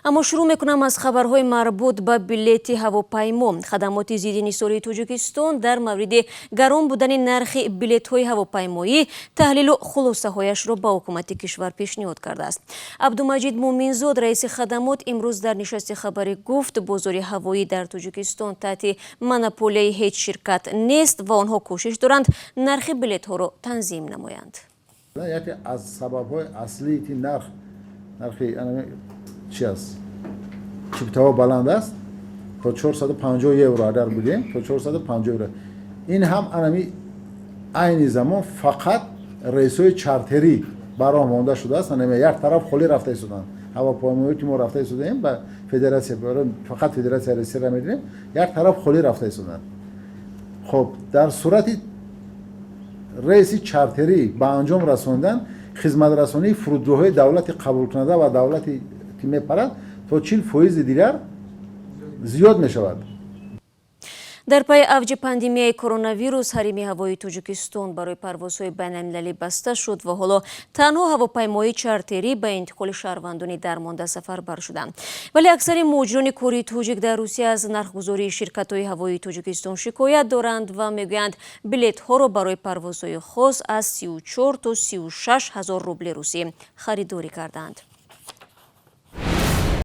Аммо шурӯъ мекунам аз хабарҳои марбут ба билети ҳавопаймо. Хадамоти зидди инҳисории Тоҷикистон дар мавриди гарон будани нархи билетҳои ҳавопаймоӣ таҳлилу хулосаҳояшро ба ҳукумати кишвар пешниҳод кардааст. Абдумаҷид Муминзод, раиси хадамот, имрӯз дар нишасти хабарӣ гуфт, бозори ҳавоӣ дар Тоҷикистон таҳти монополияи ҳеҷ ширкат нест ва онҳо кӯшиш доранд, нархи билетҳоро танзим намоянд. Яке аз сабабҳои аслие ки нархи чи аст, чиптаҳо баланд аст, то 450 евро агар будем, то 450 евро, ин ҳам анами айни замон фақат рейсҳои чартерӣ ба роҳ монда шудааст. Анами як тараф холӣ рафта истоданд ҳавопаймоҳое, ки мо рафта истодаем ба федератсия, фақат Федератсияи Россияро медонем, як тараф холӣ рафта истоданд. Хоб, дар сурати рейси чартерӣ ба анҷом расондан, хизматрасонии фурудгоҳҳои давлати қабулкунанда ва давлати ки мепарад то 40 фоизи дигар зиёд мешавад. Дар пайи авҷи пандемияи коронавирус ҳарими ҳавоии Тоҷикистон барои парвозҳои байналмилалӣ баста шуд ва ҳоло танҳо ҳавопаймоҳои чартерӣ ба интиқоли шаҳрвандони дармонда сафарбар шуданд. Вале аксари муҳоҷирони кории тоҷик дар Русия аз нархгузории ширкатҳои ҳавоии Тоҷикистон шикоят доранд ва мегӯянд, билетҳоро барои парвозҳои хос аз 34 то 36 ҳазор рубли русӣ харидорӣ карданд.